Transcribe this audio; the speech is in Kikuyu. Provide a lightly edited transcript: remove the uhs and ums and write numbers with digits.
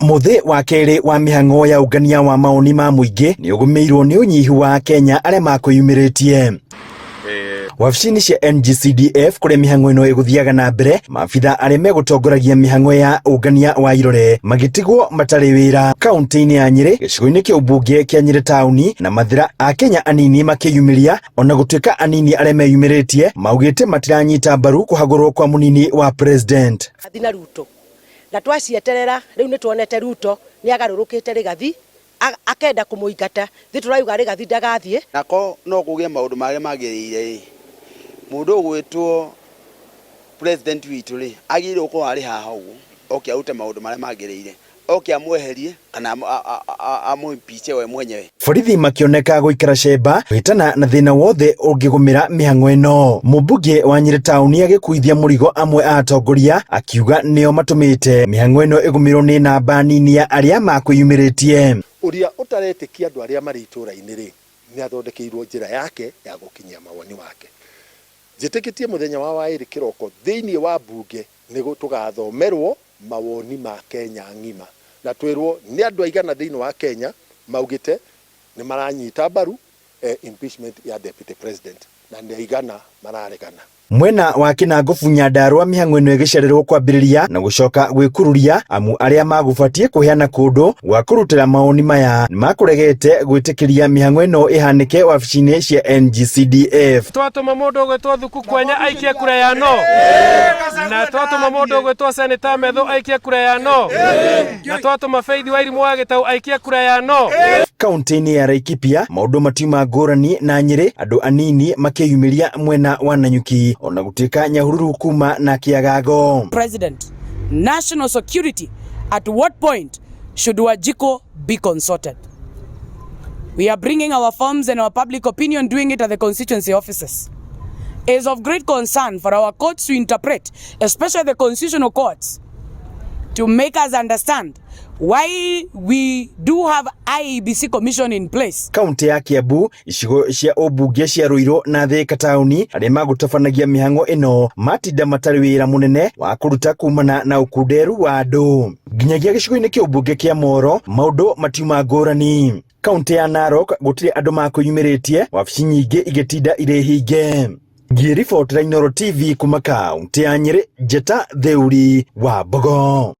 Mũthĩ wa kerĩ wa mĩhang'o ya ũngania wa mawoni ma mũingĩ nĩ ũgũmĩirwo nĩ ũnyihu wa Kenya arĩa makwĩyumĩrĩtie. Wabici-inĩ cia NGCDF kũrĩa mĩhang'o ĩno ĩgũthiaga na mbere, maabitha arĩa megũtongoragia mĩhang'o ya ũngania wa irore magĩtigwo matarĩ wĩra. Kaunti-inĩ ya Nyĩrĩ, gĩcigo-inĩ kĩa ũmbunge kĩa Nyĩrĩ taũni na Mathĩra, Akenya anini makĩyumĩria ona gũtuĩka anini arĩa meyumĩrĩtie maugĩte matiranyita mbaru kũhagũrwo kwa mũnini wa president. Na Ruto na twacieterera rĩu nĩ tuonete Ruto nĩ agarũrũkĩte Rigathi akenda kũmũingata thĩ tũrauga Rigathi ndagathiĩ. Nako no kũgĩe maũndũ marĩa magĩrĩire ĩ, mũndũ ũgwĩtwo president witũ rĩ, agĩrĩirwo gũkorwo arĩ haha ũguo, oke arute maũndũ marĩa magĩrĩire, oke amweherie kana amũ impeach we mwenyewe. Borithi makĩoneka gũikara cemba kũhĩtana na thĩna wothe ũngĩgũmĩra mĩhang'o ĩno. Mũmbunge wa Nyĩrĩ taũni agĩkuithia mũrigo amwe a atongoria akiuga nĩo matũmĩte mĩhang'o ĩno ĩgũmĩrwo nĩ namba nini ya arĩa makwĩyumĩrĩtie. Ũrĩa ũtaretĩkia andũ arĩa marĩ itũũra-inĩ rĩ, nĩ athondekeirwo njĩra yake ya gũkinyia mawoni wake. Njĩtĩkĩtie mũthenya wa Waĩrĩ kĩroko thĩinĩ wa mbunge nĩ tũgathomerwo mawoni ma Kenya ng'ima na twĩrwo nĩ andũ aigana thĩinĩ wa Kenya maugĩte nĩ maranyita mbaru impeachment ya deputy president na nĩ aigana mararegana. Mwena wa Kĩnangũbu Nyandarũa mĩhang'o ĩno ĩgĩcererwo kwambĩrĩria na gũcoka gwĩkururia amu arĩa magũbatiĩ kũheana kũndũ gwa kũrutĩra mawoni maya nĩmakũregete gwĩtĩkĩria mĩhang'o ĩno ĩhanĩke wabici-inĩ cia NGCDF. Twatũma mũndũ ũgwĩtwo Thuku Kwenya aikie kura ya no, na twatũma mũndũ ũgwĩtwo Seneta Methu aikie kura ya no, na twatũma Faith Wairimũ wa Gĩtau aikie kura ya no. Kaunti-inĩ ya Laikipia maũndũ matiuma ngũrani na Nyĩrĩ, andũ anini makĩyumĩria mwena wa Nanyuki ona gũtuĩka Nyahururu kuma na Kĩagago. President, national security, at what point should Wanjiku be consulted? We are bringing our forms and our public opinion, doing it at the constituency offices. It is of great concern for our courts to interpret, especially the constitutional courts, to make us understand why we do have IEBC commission in place. Kaunti ya Kiambu, icigo cia ũmbunge cia Ruiru na Thika taũni, arĩa magũtabanagia mĩhang'o ĩno matinda matarĩ wĩra mũnene wa kũruta kumana na ũkunderu wa andũ. Nginyagia gĩcigo-inĩ kĩa ũmbunge kĩa Moro, maũndũ matiuma ngũrani. Kaunti ya Narok gũtirĩ andũ makwĩyumĩrĩtie, wabici nyingĩ igĩtinda irĩ hinge. Ngĩribotera Inooro TV kuma kaunti ya Nyĩrĩ, Njeta Theuri wa Mbogo.